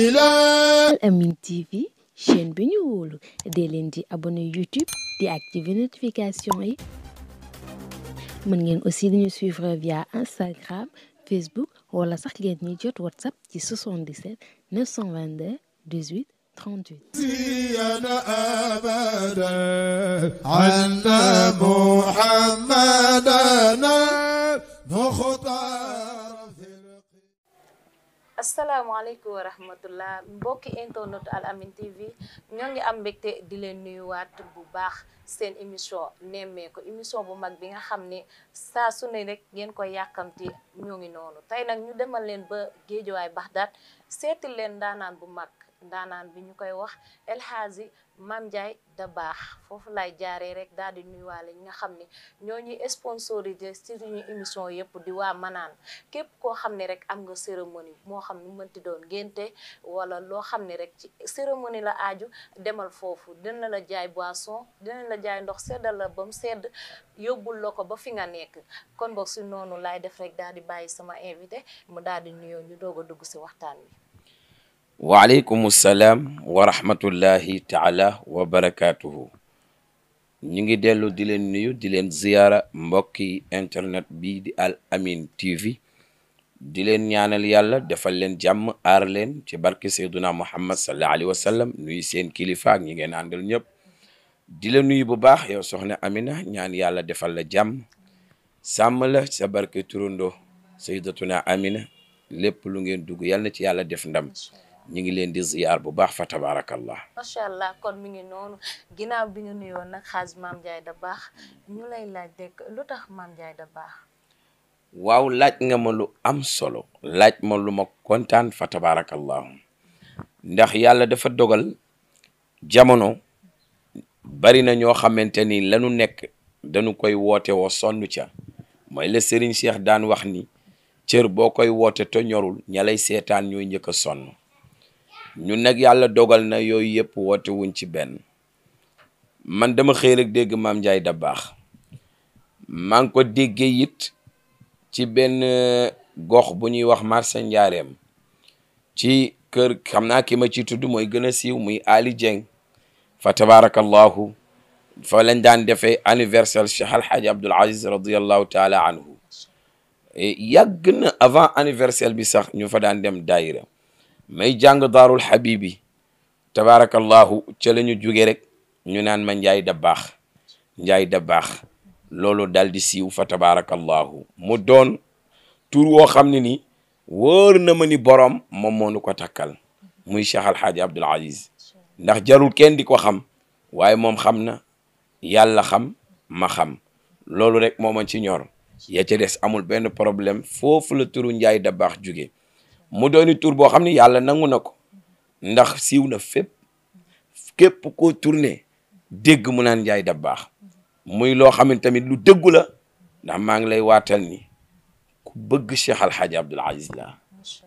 Al Amine TV chaîne bi ñu wóolu dee leen di abonné YouTube di activer notification yi mën ngeen aussi di ñu suivre via Instagram Facebook wala sax ngeen ñuy jot WhatsApp ci 77 922 18 38. asalaamaaleykum wa rahmatullah mbokki internet Al Amine TV ñoo ngi am mbégte di leen nuyuwaat bu baax seen émission nemmeeku émission bu mag bi nga xam ne saa su ne rek ngeen koy yàkkamti ñoo ngi noonu tey nag ñu demal leen ba Géejawaay Baxdaad seeti leen ndaanaan bu mag ndaanaan bi ñu koy wax El Hadji Mame Ndiaye Dabakh foofu lay jaaree rek daal di nuyuwaale ñi nga xam ne ñoo ñuy sponsorisé ci suñu émission yëpp di waa Manaan képp koo xam ne rek am nga cérémonie moo xam nu mënti doon ngénte wala loo xam ne rek ci cérémonie la aaju demal foofu dina la jaay boisson dina la jaay ndox seddal la ba mu sedd yóbbul la ko ba fi nga nekk kon boog si noonu laay def rek daal di bàyyi sama invité mu daal di nuyoo ñu doog a dugg si waxtaan wi. waaleykum salaam wa rahmatullahi taala wa barakaatuhu ñu ngi dellu di leen nuyu di leen ziyaara mbokki internet bi di Al Amine TV di leen ñaanal yàlla defal leen jàmm aar leen ci barke Seyduna Muhammad sallallahu alayhi wa sallam nuyu seen kilifa ak ñi ngeen àndal ñëpp di la nuyu bu baax yow soxna Amina ñaan yàlla defal la jàmm sàmm la sa barke turando Sayyidatuna Amina lépp lu ngeen dugg yàlla na ci yàlla def ndam ñu ngi leen di ziyaar bu baax fa tabarakallah macha allah kon mi ngi noonu ginnaaw bi nga nuyoo nag Hadji Mame Ndiaye Dabakh ñu lay laaj rek lu tax Mame Ndiaye Dabakh. waaw laaj nga ma lu am solo laaj ma lu ma kontaan fa tabarakallahu ndax yàlla dafa dogal jamono bari na ñoo xamante ni lanu nekk dañu koy woote woo sonn ca mooy la Serigne Cheikh daan wax ni cër boo koy woote te ñorul ña lay seetaan ñooy njëkk a sonn ñun nag yàlla dogal na yooyu yëpp woote wuñ ci benn man dama xëy rek dégg Mame Ndiaye Dabakh maa ngi ko déggee it ci benn gox bu ñuy wax marché Njaareem ci kër xam naa ki ma ci tudd mooy gën a siiw muy Ali Dieng fa tabarakallahu fa lañ daan defee anniversaire Cheikh Al Hadj Abdoul Aziz radiyallahu taala anhu yàgg na avant anniversaire bi sax ñu fa daan dem daayira may jàng daarul habibi tabarakallahu ca la ñu jóge rek ñu naan ma Ndiaye Dabakh loolu dal di siiw fa tabarakallahu mu doon tur woo xam ne ni wóor na ma ni borom moom moo nu ko takkal muy Cheikh Al Hadj Abdoul Aziz ndax jarul kenn di ko xam waaye moom xam na yàlla xam ma xam loolu rek moo ma ci ñor ya ca des amul benn problème foofu la turu Ndiaye Dabakh jóge mu dooni tur boo xam ne yàlla nangu na ko ndax siiw na fépp képp koo tourné dégg mu naan Ndiaye Dabakh muy loo xam ne tamit lu dëggu la ndax maa ngi lay waatal ni ku bëgg Cheikh Al Hadj Abdoul Aziz la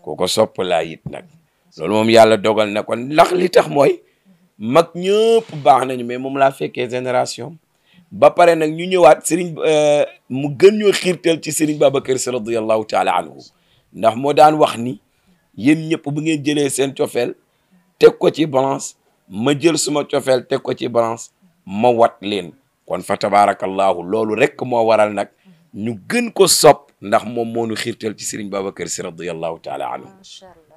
koo ko sopp laa it nag loolu moom yàlla dogal na ko ndax li tax mooy mag ñëpp baax nañu mais moom laa fekkee génération ba pare nag ñu ñëwaat Serigne mu gën ñoo xiirtal ci Serigne Babacar Sy radiyallahu taala anhu ndax moo daan wax ni yéen ñëpp bu ngeen jëlee seen cofeel teg ko ci balance ma jël suma cofeel teg ko ci balance ma wat leen kon fa tabarakallahu loolu rek moo waral nag ñu gën ko sopp ndax moom moo nu xiirtal ci Serigne Babacar Sy radiyallahu taala anhu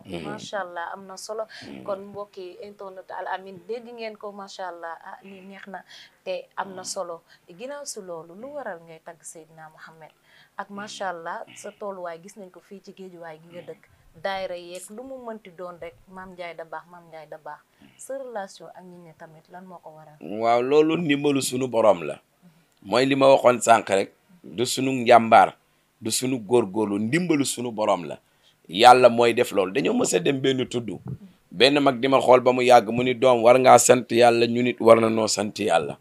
macha allah am na solo kon mbokki internet Al Amine dégg ngeen ko macha allah li neex na te am na solo ginnaaw si loolu lu waral ngay tagg Seydina Mohamed ak macha allah sa tolluwaay gis nañ ko fii ci Géejuwaay gi nga dëkk daayira yeeg lu mu mënti doon rek Mame Ndiaye Dabakh sa relation ak ñi ne tamit lan moo ko waral. waaw loolu ndimbalu sunu borom la mooy li ma waxoon sànq rek du sunu njàmbaar du sunu góorgóorlu ndimbalu sunu borom la yàlla mooy def loolu dañoo mës a dem benn tudd benn mag di ma xool ba mu yàgg mu ni doom war ngaa sant yàlla ñu nit war na noo sant yàlla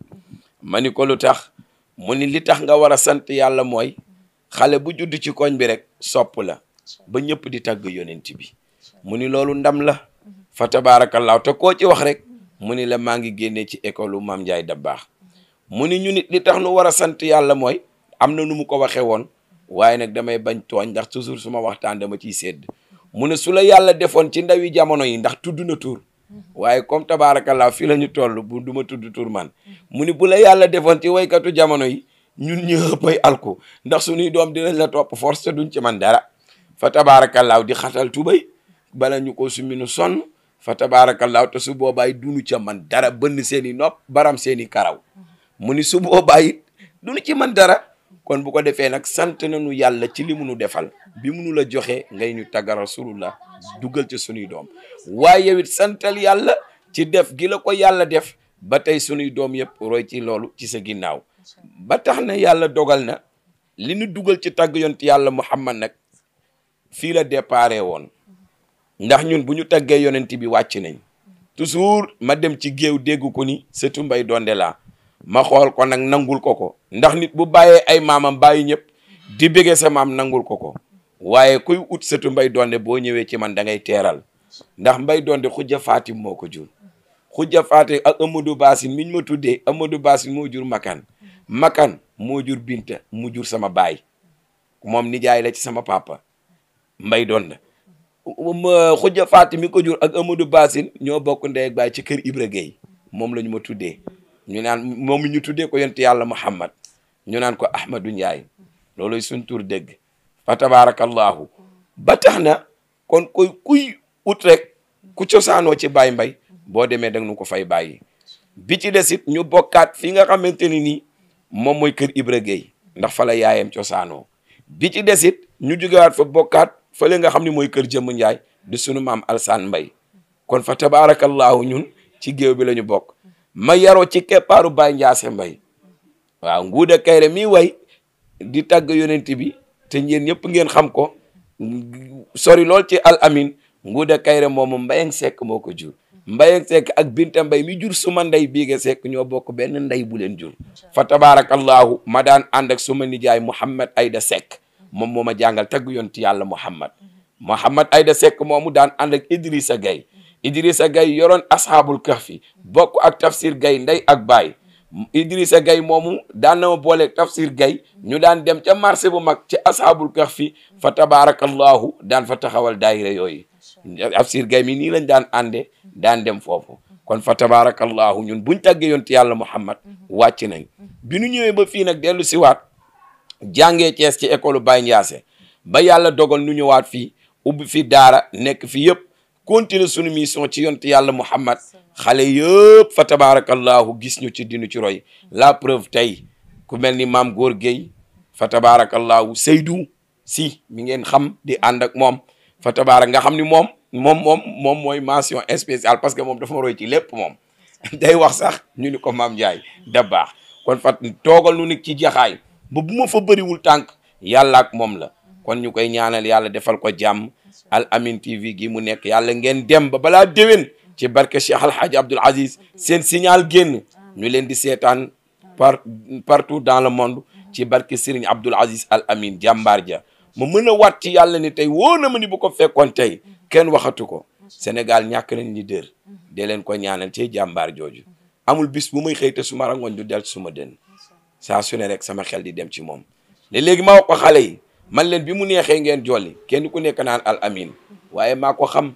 ma ni ko lu tax mu ni li tax nga war a sant yàlla mooy xale bu judd ci koñ bi rek sopp la ba ñëpp di tàgg yonent bi mu ni loolu ndam la fa tabarakallahu te koo ci wax rek mu ni la maa ngi génnee ci école Mame Ndiaye Dabakh mu ni ñu nit li tax nu war a sant yàlla mooy am na nu mu ko waxee woon waaye nag damay bañ tooñ ndax toujours suma waxtaan dama ciy sédd mu ne su la yàlla defoon ci ndawi jamono yi ndax tudd na tur waaye comme tabaarakallah fii la ñu toll bu du ma tudd tur man mu ni bu la yàlla defoon ci waykatu jamono yi ñun ñëppay alku ndax suñuy doom dinañ la topp force te duñ ci man dara fa tabaarakallah di xatal tubay bala ñu ko suminu sonn fa tabaarakallah te su boobaay duñu ca man dara bënn seen i nopp baram seen i karaw mu ni su boobaay it duñu ci man dara kon bu ko defee nag sant nañu yàlla ci li munu defal bi munu la joxe ngay ñu tagga rasulullah dugal ci sunuy doom waaye yow it santal yàlla ci def gi la ko yàlla def ba tey sunuy doom yëpp roy ci loolu ci sa ginnaaw ba tax na yàlla dogal na li nu dugal ci tagg yonent yàlla Muhammad nag fii la déparé woon ndax ñun bu ñu taggee yonent bi wàcc nañ toujours ma dem ci géew dégg ko ni Sëtu Mbay Donde laa ma xool ko nag nangul ko ndax nit bu bàyyee ay maamam bàyyi ñëpp di bëggee sa maam nangul ko waaye kuy ut Sëtu Mbay Donde boo ñëwee ci man da ngay teeral ndax Mbay Donde Xujja Fatim moo ko jur Xujja Fatim ak Amadou Basin miñ ma tuddee Amadou Basin moo jur Makan moo jur Binta mu jur sama baay moom nijaay la ci sama papa Mbay Donde Xujja Fatim mi ko jur ak Amadou Basin ñoo bokk ndey ak baay ci kër Ibra Gueye moom la ñu ma tuddee ñu naan moom ñu tuddee ko yonent yàlla Muhammad ñu naan ko Ahmadou Ndiaye looloy suñ tur dëgg fa tabarakallahu ba tax na kon kuy ut rek ku cosaanoo ci Baye Mbay boo demee dang nu ko fay bàyyi bi ci desit ñu bokkaat fi nga xamante ni nii moom mooy kër Ibra Gueye ndax fa la yaayam cosaanoo bi ci desit ñu jógewaat fa bokkaat fële nga xam ne mooy kër Jëmm Njaay di sunu maam Alsaan Mbay kon fa tabarakallahu ñun ci géew bi la ñu bokk ma yaroo ci keppaaru Baye Njaase Mbay waaw Nguuda Kayre mi way di tagg yonent bi te ñeen ñëpp ngeen xam ko sori lool ci Al Amin Nguuda Kayre moomu Mbayang Seck moo ko jur Mbayang Seck ak Binta Mbay mi jur suma ndey Biige Seck ñoo bokk benn ndey bu leen jur fa tabarakallahu ma daan ànd ak suma nijaay Mouhamed Ayda Seck moom moo ma jàngal tagg yonent yàlla Mouhamed Ayda Seck moomu daan ànd ak Idrissa Gaye Idrissa Gaye yoroon ashaabul kahfi bokk ak Tafsir Gaye ndey ak baay Idrissa Gaye moomu daan na ma booleeg Tafsir Gaye ñu daan dem ca marché bu mag ci ashaabul kahfi fa tabarakallahu daan fa taxawal daayira yooyu Tafsir Gaye mi nii lañ daan ànde daan dem foofu kon fa tabarakallahu ñun buñ tàggee yonent yàlla Muhammad wàcc nañ bi ñu ñëwee ba fii nag dellu siwaat jàngee Cees ci école Baye Ndiasse ba yàlla dogal nu ñëwaat fii ubbi fi daara nekk fi yëpp continuer sunu mission ci yonent yàlla Muhammad xale yëpp fa tabarakallahu gis ñu ci dinu ci roy la preuve tey ku mel ni maam Góor Gueye fa tabarakallahu Seydou si mi ngeen xam di ànd ak moom fa tabarak nga xam ni moom mooy mention spéciale parce que moom dafa ma roy ci lépp moom day wax sax ñu ni ko maam Ndiaye da baax kon fa toogal nu nit ci jaxaay ba bu ma fa bëriwul tànk yàlla ak moom la kon ñu koy ñaanal yàlla defal ko jàmm Al Amin TV gi mu nekk yàlla ngeen dem ba balaa déwén ci barke Cheikh Alhaji Abdoul Aziz seen signal génn ñu leen di seetaan partout dans le monde ci barke Serigne Abdoul Aziz Al Amin jàmbaar ja ma mën a waat ci yàlla ni tey wóor na ma ni bu ko fekkoon tey kenn waxatu ko Sénégal ñàkk nañ ni dër dee leen ko ñaanal ci jàmbaar jooju amul bis bu may xëy te suma rangoñ du del suma dën saa su ne rek sama xel di dem ci moom léegi ma wax ko xale yi man leen bi mu neexee ngeen jolli kenn ku nekk naan Al Amin waaye maa ko xam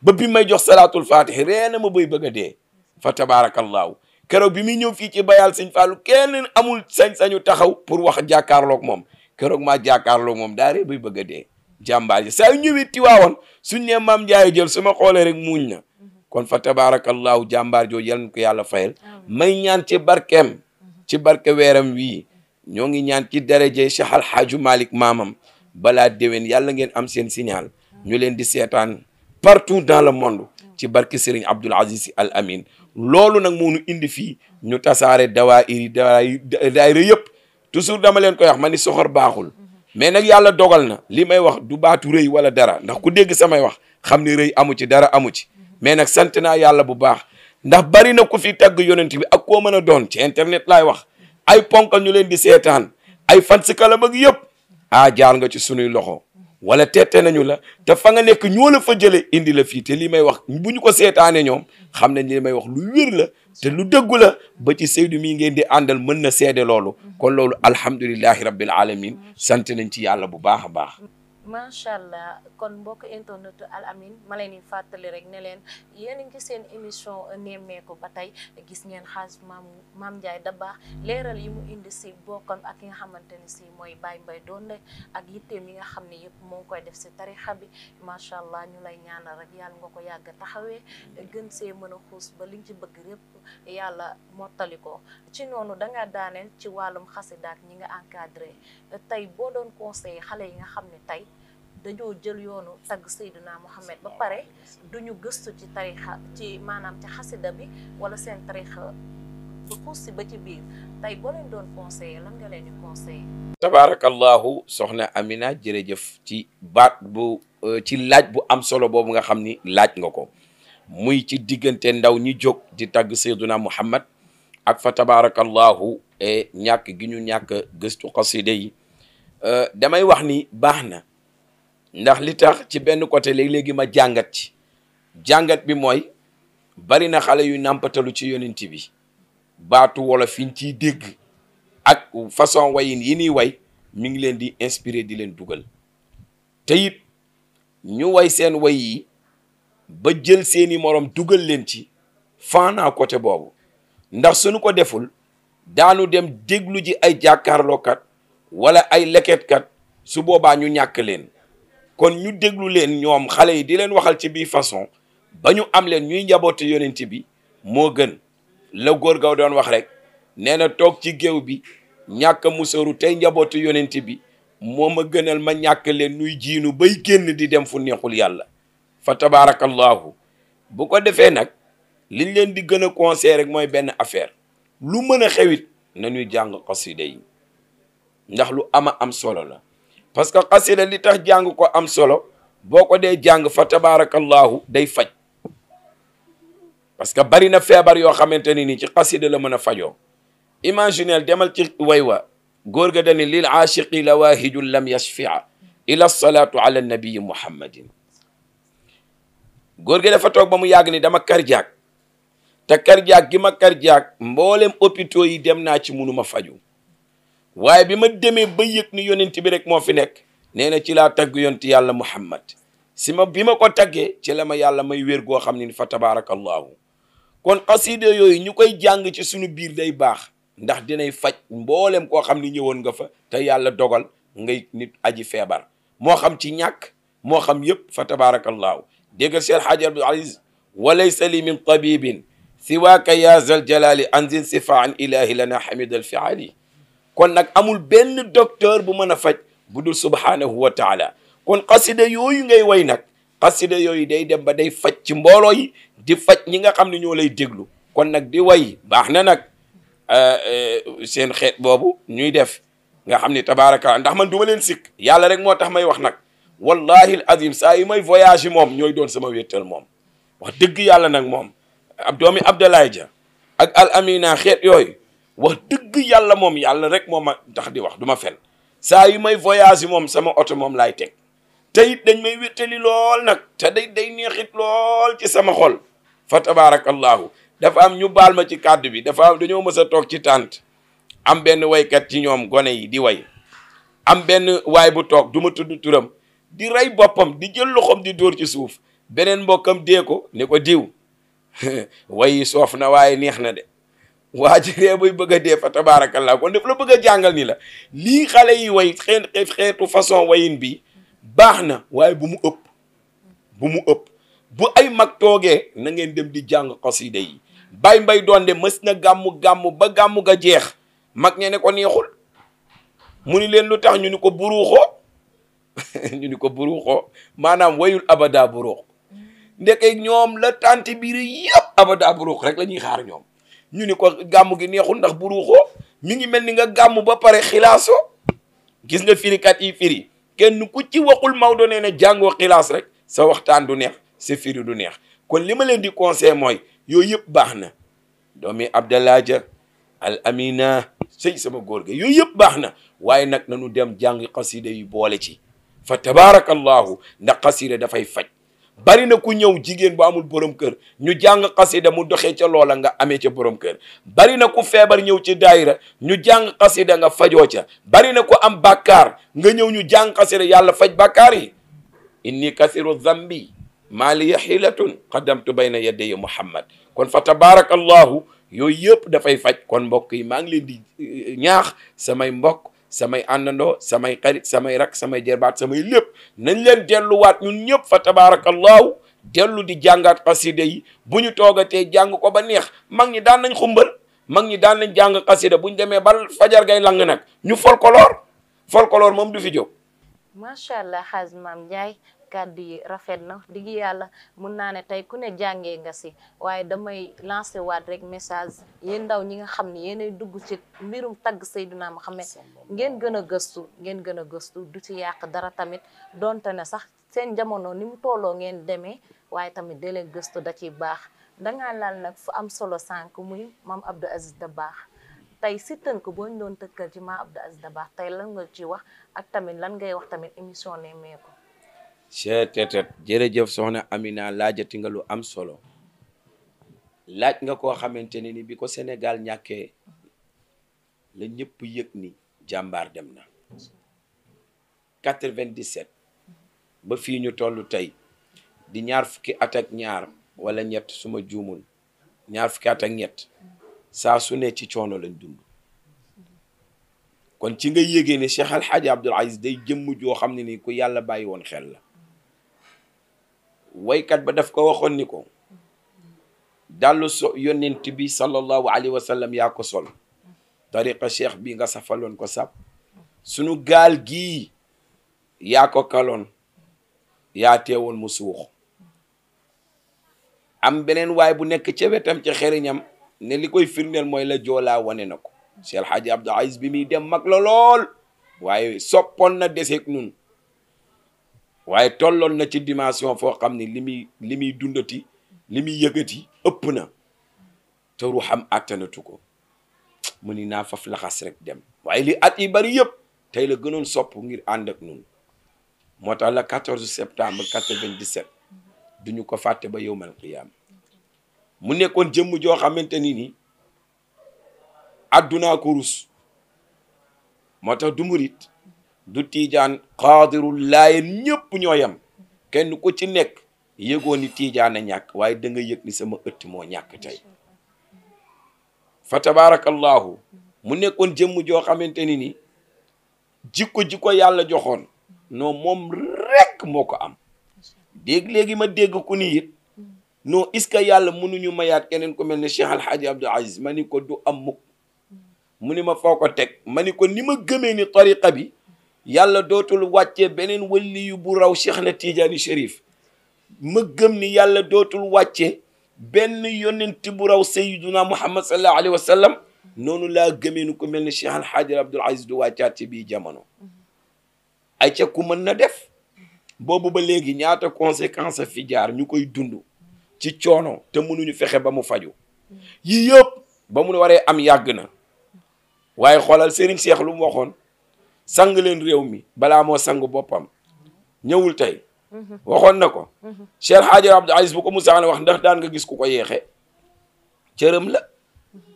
ba bi may jox salaatul fatih reena ma bay bëgg a dee fa tabarakallahu keroog bi muy ñëw fii ci bayal Sëñ Fallu kenn amul sañ-sañu taxaw pour wax jàkkaarloog moom keroog maa jàkkaarloog moom daare bay bëgg a dee jàmbaar ji saa yu ñëwee Tiwaawoon suñ ne maam Ndiaye jël su ma xoolee rek muuñ na kon fa tabarakallahu jàmbaar jooju yal na ko yàlla fayal may ñaan ci barkeem ci barke weeram wii ñoo ngi ñaan ci daraje Cheikh Al Hadj Malick maamam balaa déwén yàlla ngeen am seen signal ñu leen di seetaan partout dans le monde ci barke Serigne Abdoul Aziz Al Amin loolu nag moo ñu indi fii ñu tasaare daayira yëpp toujours dama leen koy wax ma ni soxor baaxul mais nag yàlla dogal na li may wax du baatu rëy wala dara ndax ku dégg samay wax xam ni rëy amu ci dara amu ci mais nag sant naa yàlla bu baax ndax bari na ku fi tagg yonent bi ak koo mën a doon ci internet laay wax ay ponkal ñu leen di seetaan ay fan si kala bëgg yëpp jaar nga ci sunuy loxo wala tette nañu la te fa nga nekk ñoo la fa jële indi la fii te li may wax bu ñu ko seetaane ñoom xam nañ li may wax lu wér la te lu dëggu la ba ci Seydou mii ngeen di àndal mën na seede loolu kon loolu alhamdulillahi rabbil alamin sant nañ ci yàlla bu baax a baax macha allah kon mbokk internet Al Amine ma leen di fàttali rek ne leen yéen a ngi seen émission nemmeeku ba tey gis ngeen xaaj maam Ndiaye Dabakh leeral yi mu indi si bokkam ak ki nga xamante ni si mooy Baye Mbaye Donde ak yitteem yi nga xam ne yëpp moo ngi koy def si tarixa bi macha allah ñu lay ñaanal rek yàlla nga ko yàgg a taxawee gën see mën a xuus ba liñ ci bëgg lépp yàlla mottali ko ci noonu danga daaneel ci wàllum xasidaak ñi nga encadré tey boo doon conseillé xale yi nga xam ne tey dañoo jël yoonu tagg Seydina Mohamed ba pare duñu gëstu ci tarixa ci maanaam ci xasida bi wala seen tarixa bu xuus si ba ci biir tey boo leen doon conseillé lan nga leen di conseillé. tabarakallahu soxna Amina jërëjëf ci baat bu ci laaj bu am solo boobu nga xam ni laaj nga ko muy ci diggante ndaw ñi jóg di tagg Seydina Muhammad ak fa tabarakallahu ñàkk gi ñu ñàkk gëstu xasida yi damay wax ni baax na ndax li tax ci benn côté léegi-léegi ma jàngat bi mooy bari na xale yu nàmpatalu ci yonent bi baatu wala fiñ ciy dégg ak façon wayin yi nii way mi ngi leen di inspiré di leen dugal te it ñu way seen way yi ba jël seeni morom dugal leen ci faanaa côté boobu ndax suñu ko deful daanu dem déglu ji ay jàkkaarlookat wala ay leketkat su boobaa ñu ñàkk leen kon ñu déglu leen ñoom xale yi di leen waxal ci bii façon ba ñu am leen ñuy njaboote yonent bi moo gën la góor gaw doon wax rek nee na toog ci géew bi ñàkk musóoru tey njaboote yonent bi moo ma gënal ma ñàkk leen nuy jiinu bay génn di dem fu neexul yàlla fa tabarakallahu bu ko defee nag liñ leen di gën a conseillé rek mooy benn affaire lu mën a xewit nañuy jàng xasida yi ndax lu ama am solo la parce que xasida li tax jàng ko am solo boo ko dee jàng fa tabarakallahu day faj parce que bari na feebar yoo xamante ni ci xasida la mën a fajoo imaginel demal ci way wa góor ga dani lil aashiqi lawahijun lam yashfia ila salatu ala nabii muhammadin góor ga dafa toog ba mu yàgg ni dama cardiaque te cardiaque gi ma cardiaque mboolem hôpitaux yi dem naa ci munuma faju waaye bi ma demee ba yëg ni yonent bi rek moo fi nekk nee na ci laa tagg yonent yàlla muhammad bi ma ko taggee ci la ma yàlla may wér goo xam ne fa tabarakallahu kon xasida yooyu ñu koy jàng ci suñu biir day baax ndax dinay faj mboolem koo xam ni ñëwoon nga fa te yàlla dogal ngay nit aji feebar moo xam ci ñàkk moo xam yëpp fa tabarakallahu dégg Seex Haaji Abdul Aziz walaysa li min tabibin siwaaka ya zal jalali anzil sifaan ilahi lana hamidal fiali kon nag amul benn docteur bu mën a faj bu dul subhanahu wa taala kon xasida yooyu ngay way nag xasida yooyu day dem ba day faj ci mbooloo yi di faj ñi nga xam ne ñoo lay déglu kon nag di way baax na nag seen xeet boobu ñuy def nga xam ne tabaraka ndax man duma leen sikk yàlla rek moo tax may wax nag wallahi al azim saa yi may voyage moom ñooy doon sama wéttal moom wax dëgg yàlla nag moom ab doomi Abdoulaye Dia ak Al Amina xeet yooyu wax dëgg yàlla moom yàlla rek moo ma tax di wax du ma fen saa yu may voyage moom sama oto moom laay teg te it dañ may wéttali lool nag te day neexit lool ci sama xol fa tabarakallahu dafa am ñu baal ma ci kàddu bi dafa am dañoo mës a toog ci tànt am benn waykat ci ñoom gone yi di way am benn waay bu toog du ma tudd turam di rey boppam di jël loxoom di dóor ci suuf beneen mbokkam dee ko ne ko diw wayi soof na waaye neex na de waa ji ree buy bëgg a dee fa tabarakallah kon daf la bëgg a jàngal ni la lii xale yi way xeetu façon wayin bi baax na waaye bu mu ëpp bu ay mag toogee na ngeen dem di jàng xasida yi Baye Mbaye Donde mës na gàmmu ba gàmmu ga jeex mag ñe ne ko neexul mu ni leen lu tax ñu ni ko buruuxoo ñu ni ko buruuxoo maanaam wayul abada buruux ndeke ñoom la tanti biir yëpp abada buruux rek la ñuy xaar ñoom ñu ni ko gàmmu gi neexul ndax buruuxoo mi ngi mel ni nga gàmmu ba pare xilaasoo gis nga firikat yi firi kenn ku ci waxul Maodo nee na jàngoo xilaas rek sa waxtaan du neex sa firi du neex kon li ma leen di conseil mooy yooyu yëpp baax na doomi Abdallah Dia Al Amina sëy sama góor ga yooyu yëpp baax na waaye nag nanu dem jàng xasida yu boole ci fa tabarakallahu ndax xasida dafay faj bari na ku ñëw jigéen bu amul borom kër ñu jàng xasida mu doxee ca loola nga amee ca borom kër. bari na ku feebar ñëw ci daayira ñu jàng xasida nga fajoo ca. bari na ku am bàkkaar nga ñëw ñu jàng xasida yàlla faj bàkkaar yi. inni kasiru zambi maa liya xilatun qaddamtu bayna yadaya muhammad. kon fa tabarakallahu yooyu yëpp dafay faj. kon mbokk yi maa ngi leen di ñaax samay mbokk samay àndandoo samay xarit samay rak samay jerbaat samay lépp nañ leen delluwaat ñun ñëpp fa tabarakallahu dellu di jàngaat xasida yi bu ñu toogatee jàng ko ba neex. mag ñi daan nañ xumbal mag ñi daan nañ jàng xasida bu ñu demee ba fajar gay lang nag ñu folklore moom du fi jóg. macha allah xaaj Maam Njaay kàddu yi rafet na digg yàlla mun naa ne tey ku ne jàngee nga si waaye damay lancé waat rek message yéen ndaw ñi nga xam ne yéenay dugg ci mbirum tagg Seydina Muhammad ngeen gën a gëstu du ci yàq dara tamit donte ne sax seen jamono ni mu tolloo ngeen demee waaye tamit da leen gëstu da ciy baax. dangaa laal nag fu am solo sànq muy Maam Abdou Aziz Dabakh tey si tënk boo ñu doon tëkkal ci Maam Abdou Aziz Dabakh tey lan nga ci wax ak tamit lan ngay wax tamit émission Nemmeeku. chetetet jërëjëf soxna Amina laajati nga lu am solo laaj nga koo xamante ne ni bi ko Sénégal ñàkkee la ñëpp yëg ni jàmbaar dem na 97 ba fii ñu toll tey di ñaar fukki at ak ñaar wala ñett suma juumul ñaar fukki at ak ñett saa su ne ci coono lañ dund. kon ci nga yégee ne Cheikh Al Hadj Abdoul Aziz day jëmm joo xam ne ni ku yàlla bàyyi woon xel la. waykat ba daf ko waxoon ni ko dallu so yonent bi sallallahu alayhi wa sallam yaa ko sol tariqa cheikh bi nga safaloon ko sab sunu gaal gii yaa ko kaloon yaa teewoon mu suux. am beneen waay bu nekk ca wetam ca xeriñam ne li koy firndeel mooy la joolaa wane na ko Cheikh El Hadji Abdoul Aziz bi muy dem mag la lool waaye soppoon na deseeg nun waaye tolloon na ci dimension foo xam ne li muy dundati li muy yëgati ëpp na te ruuxam àttanatu ko mu ni naa faf laxas rek dem. waaye li at yi bari yëpp tey la gënoon sopp ngir ànd ak nun moo tax la 14 septembre 97 duñu ko fàtte ba yowmal qiyaama mu nekkoon jëmm joo xamante ni addunaa ko rus moo tax du murit du tiijaan xaadirul laayeen ñëpp ñoo yam kenn ku ci nekk yëgoo ni tiijaan a ñàkk waaye da nga yëg ni sama ëtt moo ñàkk tey fa tabarakallahu mu nekkoon jëmm joo xamante ni jikko yàlla joxoon non moom rek moo ko am. léegi ma dégg ku ni it non est-ce que yàlla mënuñu mayaat keneen ku mel ne Cheikh Al Hadji Abdoul Aziz ma ni ko du am mukk mu ni ma foo ko teg ma ni ko ni ma gëmee ni tariqa bi yàlla dootul wàccee beneen waliyu bu raw Cheikh na Tidiane Chérif ma gëm ni yàlla dootul wàccee benn yonent bu raw Sayyiduna Muhammad sallallahu alayhi wa sallam noonu laa gëmee ni ku mel ne Cheikh Al Hadji Abdoul Aziz du wàccaat ci bii jamono ay ca ku mën na def boobu ba léegi ñaata conséquence fi jaar ñu koy dund ci coono te mënuñu fexe ba mu faju yii yëpp ba mu waree am yàgg na waaye xoolal Serigne Cheikh lu mu waxoon sang leen réew mi balaa moo sang boppam ñëwul tey waxoon na ko Cheikh Hadji Abdoul Aziz bu ko musaana wax ndax daan nga gis ku ko yeexe cërëm la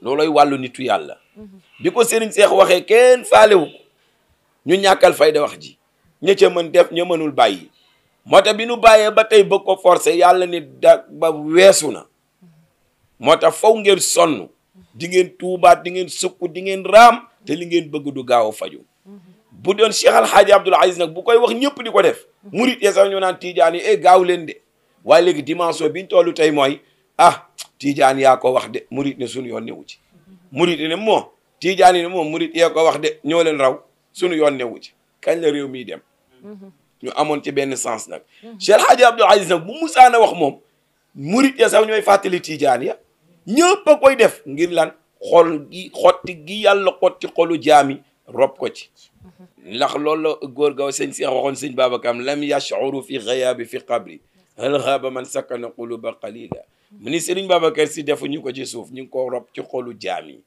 looloy wàllu nitu yàlla bi ko Serigne Cheikh waxee kenn faalewu ko ñu ñàkkal fayda wax ji ña ca mën def ña mënul bàyyi moo tax bi nu bàyyee ba tey bëgg ko forcé yàlla ni da ba weesu na moo tax faw ngeen sonn di ngeen tuubaat di ngeen sukk di ngeen raam te li ngeen bëgg du gaaw a faju bu doon Cheikh Al Hadji Abdoul Aziz nag bu koy wax ñëpp di ko def murit yi sax ñu naan tiijaan yi gaaw leen de waaye léegi dimension biñ tollu tey mooy tiijaan yaa ko wax de murit ne suñu yoon newu ci murit ne moo tiijaan yi ne moom murit yee ko wax de ñoo leen raw suñu yoon newu ci kañ la réew miy dem ñu amoon ci benn sens nag Cheikh El Hadji Abdoul Aziz nag bu musaana wax moom murit ya sax ñooy fàttali tiijaan ya ñëpp a koy def ngir lan xol gi xotti gi yàlla xotti xolu jaami rob ko ci ndax loolu la góor gaw sëñ Cheikh waxoon sëñ Babacar lam yash'uru fi ghayaabi fi qabri hal ghaaba man sakana quluba qalila mu ni sëriñ Babacar si defu ñu ko ci suuf ñu ngi ko rob ci xolu jaami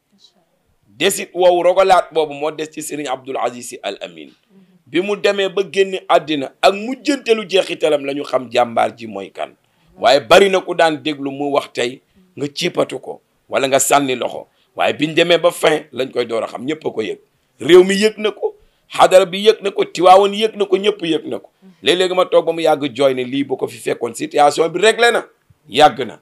desit wow rogalaat boobu moo des ci sëriñ Abdoul Aziz Sy Al Amin bi mu demee ba génn àddina ak mujjantelu jeexitalam la ñu xam jàmbaar ji mooy kan waaye bari na ku daan déglu mu wax tey nga ciipatu ko wala nga sànni loxo waaye biñ demee ba fin lañ koy door a xam ñëpp a ko yëg réew mi yëg na ko xadara bi yëg na ko Tiwaawoon yëg na ko ñëpp yëg na ko léeg-léegi ma toog ba mu yàgg jooy ne lii bu ko fi fekkoon situation bi réglé na yàgg na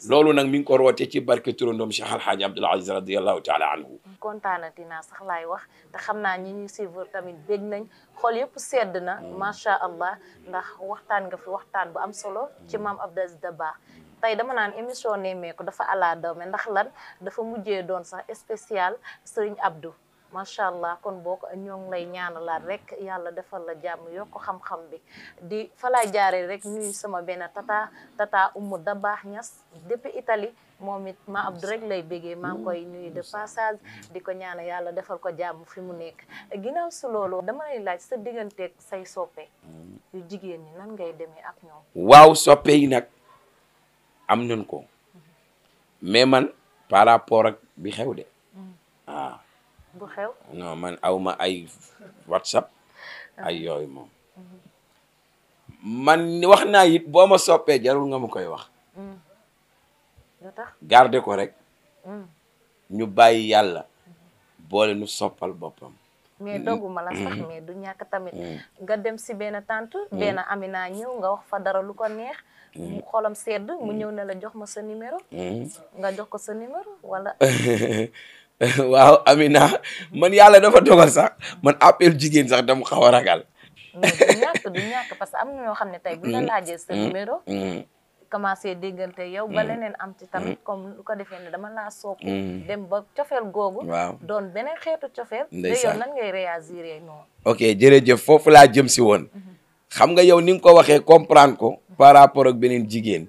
loolu nag mi ngi ko roote ci barke turandoom Cheikh Alhaaji Abdoul Aziz radiyallahu taala anhu kontaanati naa sax laay wax te xam naa ñi ñuy suivre tamit bég nañ xol yëpp sedd na macha allah ndax waxtaan nga fi waxtaan bu am solo ci maam Abdou Aziz Dabakh tey dama naan émission Nemmeeku dafa ala dawme ndax lan dafa mujjee doon sax spécial Serigne Abdou macha allah kon boo ko ñoo ngi lay ñaanalaat rek yàlla defal la jàmm yokk xam-xam bi di fa laay jaaree rek nuyu sama benn tata Umu Dabakh Niass depuis Italie moom it ma Abdou rek lay bégee maa ngi koy nuyu de passage di ko ñaana yàlla defal ko jàmm fi mu nekk ginnaaw si loolu dama lay laaj sa digganteeg say soppe yu jigéen ñi nan ngay demee ak ñoom. waaw soppe yi nag am nañ ko mais man par rapport ak bi xew de bu xew non man awma ay WhatsApp ay yooyu moom man wax naa it boo ma soppee jarul nga ma koy wax garde ko rek ñu bàyyi yàlla boole nu soppal boppam mais dogguma la sax mais du ñàkk tamit nga dem si benn tante benn Amina ñëw nga wax fa dara lu ko neex mu xolam sedd mu ñëw ne la jox ma sa numéro nga jox ko sa numéro wala waaw Amina man yàlla dafa dogal sax man appel jigéen sax dama xaw a ragal du ñàkk parce que am na ñoo xam ne tey bu la laajee sa numéro commencé déggante yow ba leneen am ci tamit comme lu ko defee ne dama laa sopp dem ba cofeel googu doon beneen xeetu cofeel te yow nan ngay réagir noonu ok jërëjëf foofu laa jëm si woon xam nga yow ni nga ko waxee comprendre ko par rapport ak beneen jigéen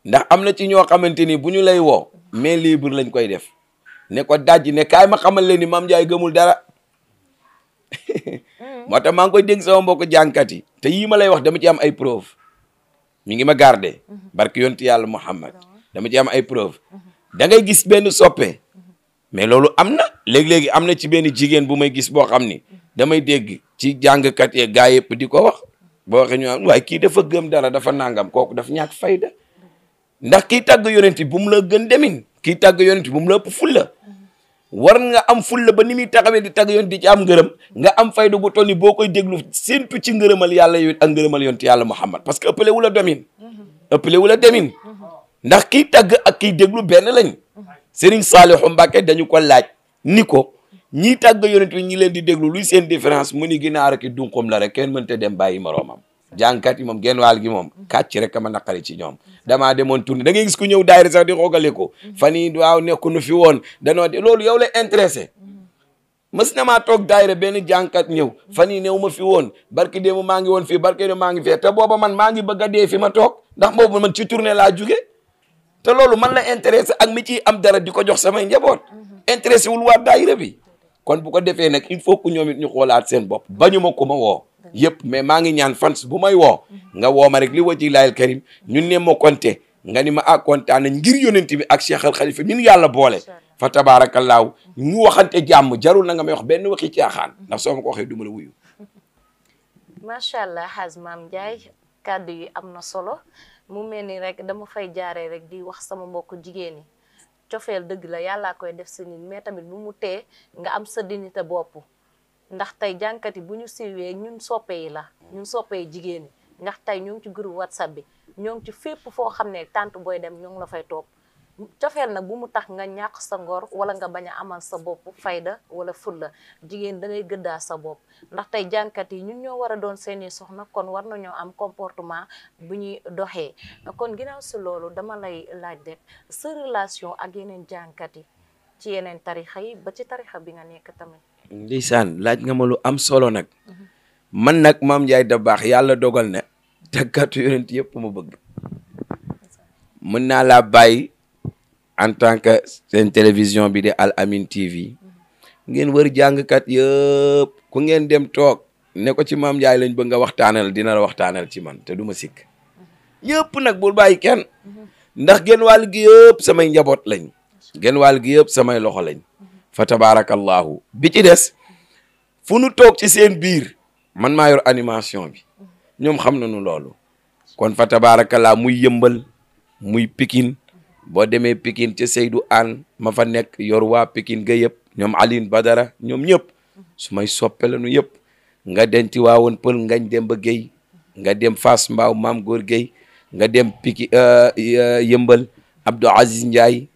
ndax am na ci ñoo xamante ni bu ñu lay woo mais libre lañ koy def ne ko dajji ne kaay ma xamal leen ni Mame Ndiaye gëmul dara moo tax maa ngi koy dégg sama mbokk jànkat yi te yii ma lay wax dama ci am ay preuve mi ngi ma gardé barke yonti yàlla Muhammad dama ci am ay preuve da ngay gis benn soppe mais loolu am na léegi-léegi am na ci benn jigéen bu may gis boo xam ni damay dégg ci jàngkat yee gaa yëpp di ko wax boo waxee ñu am waaye kii dafa gëm dara dafa nangam kooku dafa ñàkk fayda ndax kii tàgg yonent bu mu la gën demin kii tàgg yonent bu mu la ëpp fulla war nga am fulla ba ni muy taxawee di tàgg yonent di ci am ngërëm nga am fayda bu toll ni boo koy déglu séntu ci ngërëmal yàlla yow ak ngërëmal yonent yàlla Muhammad parce que ëppale wu la demin ëppale wu la demin ndax kii tàgg ak kii déglu benn lañ Serigne Saliou Mbacké dañu ko laaj ni ko ñii tàgg yonent bi ñi leen di déglu luy seen différence mu ni ginaar ak dunqum la rek kenn mënta dem bàyyi moroomam jàngkat yi moom genn wàll gi moom kàcc rek ma naqari ci ñoom damaa demoon tourné da ngay gis ku ñëw daayira sax di xoogale ko fan yii waaw nekku nu fi woon danoo de loolu yow la intéressé mës na maa toog daayira benn jàngkat ñëw fan yii néew ma fi woon barki démb maa ngi woon fii barki démb maa ngi fee te booba man maa ngi bëgg a dee fi ma toog ndax boobu man ci tournée laa jóge te loolu man la intéressé ak mi ciy am dara di ko jox samay njaboot intéressé wul waa daayira bi kon bu ko defee nag il faut que ñoom it ñu xoolaat seen bopp bañu ma ko ma woo yëpp mais maa ngi ñaan fans bu may woo nga woo ma rek li waji laayil karim ñun ne ma konte nga ni ma kontaan nañ ngir yonent bi ak Cheikh Al Khalifa min yàlla boole fa tabaarakallaahu ñu waxante jàmm jarul na nga may wax benn waxi caaxaan ndax soo ma ko waxee du ma la wuyu macha allah Haj Mame Ndiaye kàddu yi am na solo mu mel ni rek dama fay jaaree rek di wax sama mbokk jigéen ñi cofeel dëgg la yàllaa koy def si nit mais tamit bu mu tee nga am sa dignité bopp ndax tey jànkat yi bu ñu siiwee ñun soppe yi la ñun soppe yi jigéen ñi ndax tey ñoo ngi ci groupe WhatsApp bi ñoo ngi ci fépp foo xam ne tànt booy dem ñoo ngi la fay topp cofeel nag bu mu tax nga ñàkk sa ngor wala nga bañ a amal sa bopp fayda wala fulla jigéen da ngay gëddaa sa bopp ndax tey jànkat yi ñun ñoo war a doon seeni soxna kon war nañoo am comportement bu ñuy doxee kon ginnaaw si loolu dama lay laaj rek sa relation ak yeneen jànkat yi ci yeneen tarixa yi ba ci tarixa bi nga nekk tamit ndeysaan laaj nga ma lu am solo nag man nag Mame Ndiaye Dabakh yàlla dogal na tàggatu yonent yëpp ma bëgg mën naa laa bàyyi en tant que seen télévision bi de Al Amine TV ngeen wër jàngkat yëpp ku ngeen dem toog ne ko ci Mame Ndiaye lañ bëgg nga waxtaanal dina la waxtaanal ci man te du ma sikk yëpp nag bul bàyyi kenn ndax genn wàll gi yëpp samay njaboot lañ genn wàll gi yëpp samay loxo lañ fa tabarakallahu bi ci des fu nu toog ci seen biir man maa yor animation bi ñoom xam nañu loolu kon fa tabarakallah muy yëmbal muy Pikine boo demee Pikine ca Seydou Anne ma fa nekk yor waa Pikine ga yëpp ñoom Aline Badara ñoom ñëpp su may soppe lañu yëpp nga dem ci waawoon pël ngañ dem ba Guèye nga dem Fass Mbaaw maam góor Guèye nga dem yëmbal Abdou Aziz Ndiaye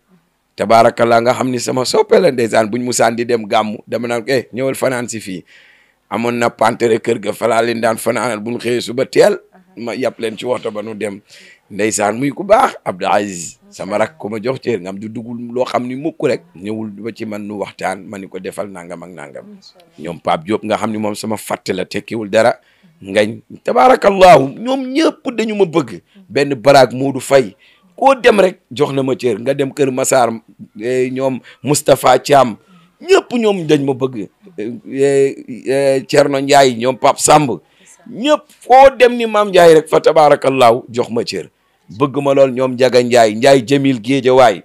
tabarakallah nga xam ni sama soppe la ndeysaan buñ musaan di dem gàmmu dama naan ñëwal fanaan si fii amoon na pantere kër ga falaa leen daan fanaanal bu ñu xëyee suba teel ma yàpp leen ci waxto ba nu dem ndeysaan muy ku baax Abdou Aziz sama rak ko ma jox cër ngam du dugul loo xam ni mukk rek ñëwul ba ci man nu waxtaan ma ni ko defal nangam ak nangam ñoom Pape Diop nga xam ni moom sama fàtte la tekkiwul dara ngañ tabarakallahu ñoom ñëpp dañu ma bëgg benn baraag Moodu Fay koo dem rek jox na ma cër nga dem kër Massar ñoom Moustapha Thiam ñëpp ñoom dañ ma bëgg Thierno Ndiaye ñoom Pape Samb ñëpp foo dem ni Maam Ndiaye rek fa tabarakallahu jox ma cër bëgg ma lool ñoom Njaga Ndiaye Jamil Géejawaay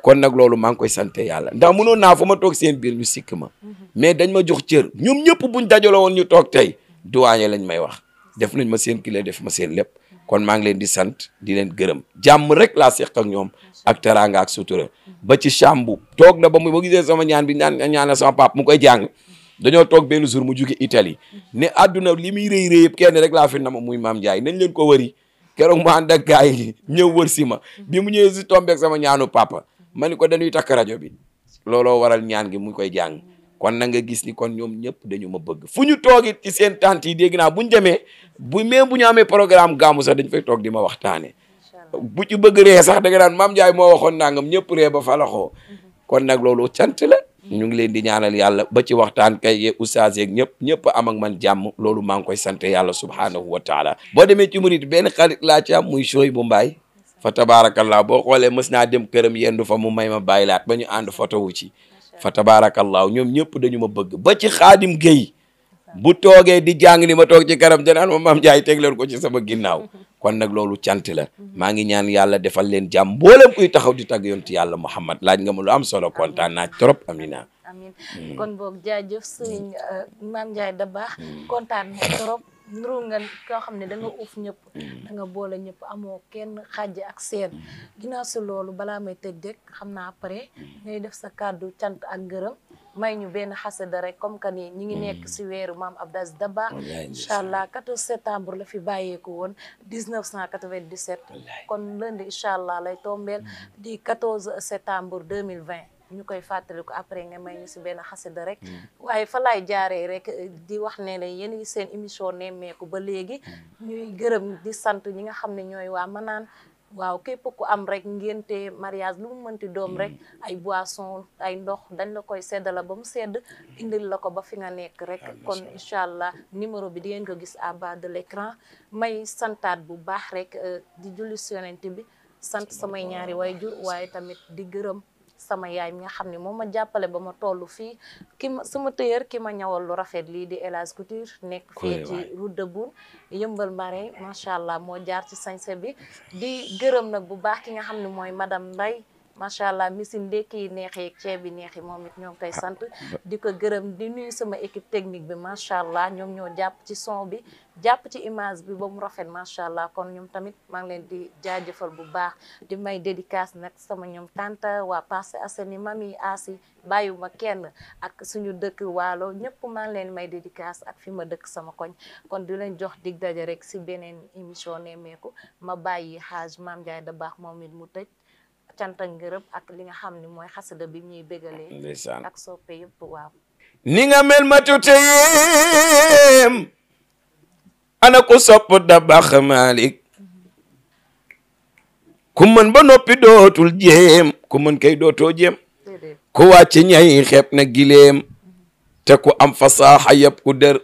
kon nag loolu maa ngi koy sante yàlla ndax mënoon naa fa ma toog seen biir ñu sikk ma mais dañ ma jox cër ñoom ñëpp buñ dajaloo woon ñu toog tey duwaañe lañ may wax def nañ ma seen kile def ma seen lépp kon maa ngi leen di sant di leen gërëm jàmm rek laa seq ak ñoom ak teraanga ak sutura ba ci chambu toog na ba mu gisee sama ñaan bi ñaan sama pap mu koy jàng dañoo toog benn jour mu jóge Italie ne àdduna li muy rëy rëy yëpp kenn rek laa fi nama muy Maam Ndiaye nañ leen ko wëri keroog mu ànd ak gaay yi ñëw wër si ma bi mu ñëwee si tombeek sama ñaanu papa ma ni ko dañuy takk rajo bi looloo waral ñaan gi mu koy jàng kon na nga gis ni kon ñoom ñëpp dañu ma bëgg fu ñu toogit ci seen tante yi dégg naa buñ demee même bu ñu amee programme gàmmu sax dañ fay toog di ma waxtaane bu ci bëgg ree sax da nga naan Maam Ndiaye moo waxoon nangam ñëpp ree ba falaxoo kon nag loolu cant la ñu ngi leen di ñaanal yàlla ba ci waxtaan kay oustaz yeeg ñëpp am ak man jàmm loolu maa ngi koy sant yàlla subhanahu wa taala boo demee ci murid benn xarit laa ci am muy sooy bu mbaay fa tabarakallah boo xoolee mës naa dem këram yendu fa mu may ma bàyyi laat ba ñu ànd photo wu ci fa tabarakallah ñoom ñëpp dañu ma bëgg ba ci Xaadim Gueye bu toogee di jàng ni ma toog ci kanam danaan ma Maam Ndiaye teg leen ko ci sama ginnaaw kon nag loolu cant la maa ngi ñaan yàlla defal leen jàmm mboolem kuy taxaw di tagg yonti yàlla Muhammad laaj nga ma lu am solo kontaan naa trop Amina. amin kon boog jaajëf sëriñ Maam Ndiaye Dabakh kontaan na trop nuru nga koo xam ne da nga uuf ñëpp da nga boole ñëpp amoo kenn xàjj ak seen ginnaaw si loolu balaa may tëj rek xam naa après ngay def sa kàddu cant ak ngërëm may ñu benn xasida rek comme que ni ñi ngi nekk si weeru Maam Abdou Aziz Dabakh incha allah 14 septembre la fi bàyyeeku woon 1997 kon lundi incha allah lay tombeel di 14 septembre 2020 ñu koy fàttali ko après nga may ñu si benn xasida rek waaye fa laay jaaree rek di wax ne la yéen seen émission nemmeeku ba léegi ñuy gërëm di sant ñi nga xam ne ñooy waa Manaan waaw képp ku am rek ngénte mariage lu mu mënti doom rek ay boisson ay ndox dañ la koy seddala ba mu sedd indil la ko ba fi nga nekk rek kon incha allah numéro bi di ngeen ko gis à bas de l'écran may santaat bu baax rek di julli si Yonent bi sant samay ñaari waajur waaye tamit di gërëm sama yaay mi nga xam ne moom ma jàppale ba ma toll fii sama tëyër ki ma ñawal lu rafet lii di El Hadj Couture nekk fii ci route de Boune yëmbal Marin macha allah moo jaar ci sañse bi di gërëm nag bu baax ki nga xam ne mooy madame Mbaye macha allah misi ndekki yi neex yeeg ceeb bi neex yi moom it ñoo ngi koy sant di ko gërëm di nuyu sama équipe technique bi macha allah ñoom ñoo jàpp ci son bi jàpp ci image bi ba mu rafet macha allah kon ñoom tamit maa ngi leen di jaajëfal bu baax di may dédicace nag sama ñoom tanta waa Parcelles Assainies mami Asi bàyyiwuma kenn ak suñu dëkk waalo ñëpp maa ngi leen may dédicace ak fi ma dëkk sama koñ kon di leen jox dig daje rek si beneen émission nemmeeku ma bàyyi xaaj Maam Ndiaye Dabakh moom it mu tëj cant ak ngërëm ak li nga xam ne mooy xasida bi ñuy bégalee ak soppe yëpp waaw ni nga mel ma tuute yéem ana ko sopp Dabakh Malick ku mën ba noppi dootul jéem ku mën kay dootoo jéem ku wàcc ñay xeeb na gileem te ku am fasaaxa yëpp ku dër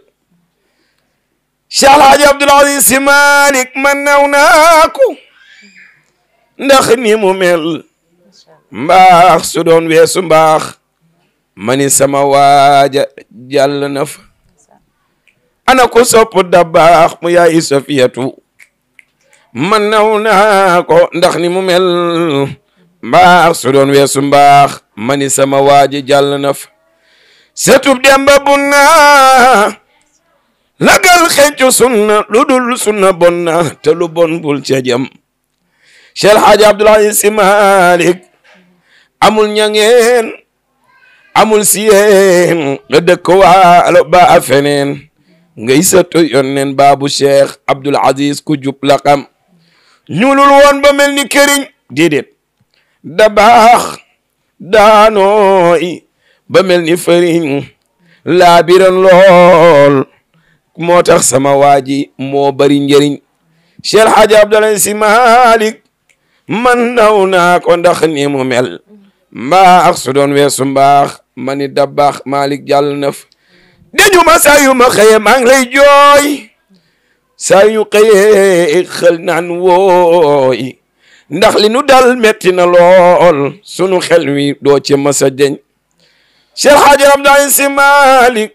Cheikh Alhaji Abdoul Aziz Sy Malick man naw naa ko ndax ni mu mel mbaax su doon weesu mbaax mani sama waaja jàll na fa ana ko sopp Dabakh mu yaay Safiyatu man naw naa ko ndax ni mu mel mbaax su doon weesu mbaax mani sama waaja jàll na fa setub Demba Bunna lagal xencu sunna lu dul sunna bonna te lu bon bul ca jëm Cheikh Hadji Abdoul Aziz Sy Malick amul ñangeen amul siyeen nga dëkk waalo ba a feneen ngay sëtu yonneen baabu Cheikh Abdoul Aziz ku jub la xam ñuulul woon ba mel ni këriñ déedéet da baax daanooy ba mel ni fëriñ laa biran lool moo tax sama waaji moo bari njëriñ Cheikh Hadji Abdoul Aziz Sy Malick man naw naa ko ndax ni mu mel mbaax su doon weesu mbaax mani da baax Malick jàll na fa dañu ma saa yu ma xëye maa ngi lay jooy saa yu xëye xel naan wooy ndax li nu dal metti na lool sunu xel wi doo ci masa deñ Cheikh Hadji Abdoul Aziz Sy Malick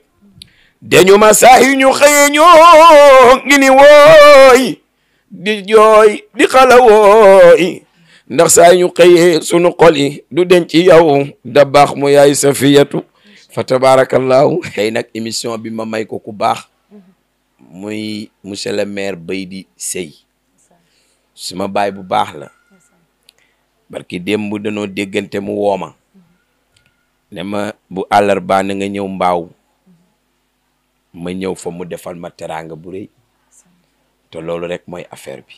dañu ma saa yu ñu xëye ñoo ngi ni wooy di jooy di xala wooy ndax saa ñu xëyee sunu xol yi du denc yow da baax mu yaay Safiyatu fa tabarakallahu tey nag émission bi ma may ko ku baax muy monsieur le maire Baydi Sey suma baay bu baax la barki démb danoo déggante mu wooma ne ma bu àllarba na nga ñëw mbaaw ma ñëw fa mu defal ma teraanga bu rëy te loolu rek mooy affaire bi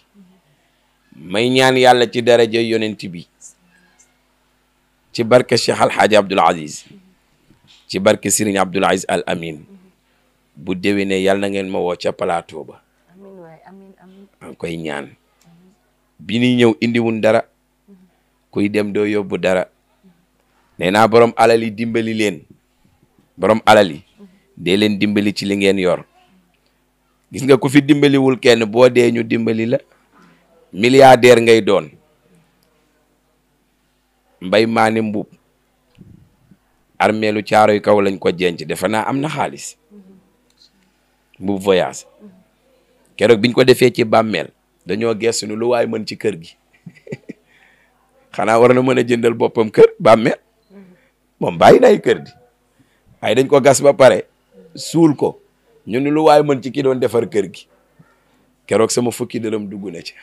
may ñaan yàlla ci daraja yonent bi ci barke Cheikh Al Hadji Abdoul Aziz ci barke Serigne Abdoul Aziz Al Amin bu déwénee yàlla na ngeen ma woo ca plateau ba maa ngi koy ñaan bi ni ñëw indiwun dara kuy dem doo yóbbu dara nee naa borom alal yi dimbali leen borom alal yi dee leen dimbali ci li ngeen yor gis nga ku fi dimbaliwul kenn boo dee ñu dimbali la milliardaire ngay doon Mbay Maane Mbub armeelu Caaroy Kaw lañ ko jenc defe naa am na xaalis Mbub voyage keroog biñ ko defee ci bàmmeel dañoo gestu nu lu waay mën ci kër gi xanaa war na mën a jëndal boppam kër bàmmeel moom bàyyi nay kër di ay dañ ko gas ba pare suul ko ñu ni lu waay mën ci ki doon defar kër gi keroog sama fukki dërëm dugg na ci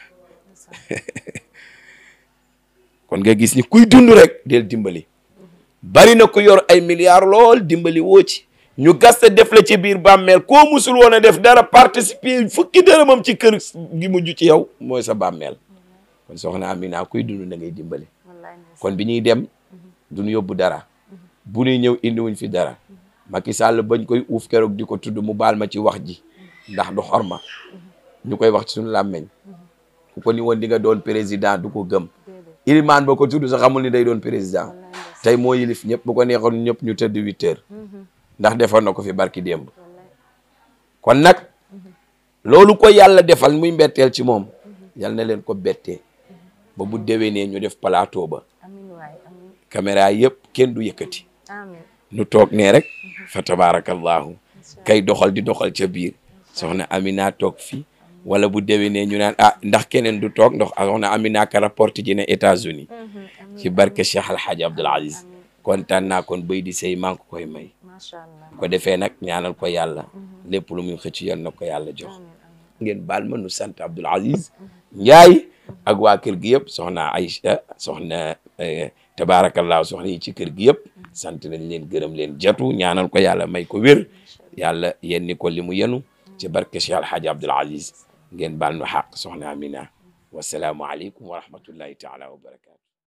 kon nga gis ni kuy dund rek del dimbali bari na ku yor ay milliards lool dimbali woo ci ñu gaste def la ci biir bàmmeel koo musul woon a def dara participer fukki dërëmam ci kër gi mujj ci yow mooy sa bàmmeel kon soxna Amina kuy dund na ngay dimbali kon bi ñuy dem duñu yóbbu dara bu ñuy ñëw indiwuñ fi dara Macky Sall bañ koy uuf keroog di ko tudd mu baal ma ci wax ji ndax du xorma ñu koy wax ci suñu làmmeñ ku ko ni woon di nga doon président du ko gëm ilimaan ba ko tudd sax xamul ni day doon président tey moo yilif ñëpp bu ko neexoon ñëpp ñu tëdd 8 heures ndax defoon na ko fi barki démb kon nag loolu ko yàlla defal muy mbetteel ci moom yal na leen ko bettee ba bu déwénee ñu def plateau ba caméra yëpp kenn du yëkkati nu toog nee rek fa tabarakallahu kay doxal di doxal ca biir soxna Amina toog fii wala bu déwénee ñu naan ah ndax keneen du toog ndax soxna Amina ka rapporté ji ne États-Unis ci barke Cheikh Al Hadji Abdoul Aziz kontaan naa kon Baydi Sey maa ngi ko koy may ko defee nag ñaanal ko yàlla lépp lu muy xëcc yal na ko yàlla jox ngeen baal ma nu sant Abdoul Aziz Ndiaye ak waa kër gi yëpp soxna Aïcha soxna tabarakallahu soxna yi ci kër gi yëpp sant nañ leen gërëm leen jatu ñaanal ko yàlla may ko wér yàlla yenni ko li mu yenu ci barke Cheikh Al Hadji Abdoul Aziz ngeen baal nu xaq soxna Amina wasalaamu aleykum wa rahmatullahi taala wa barakatu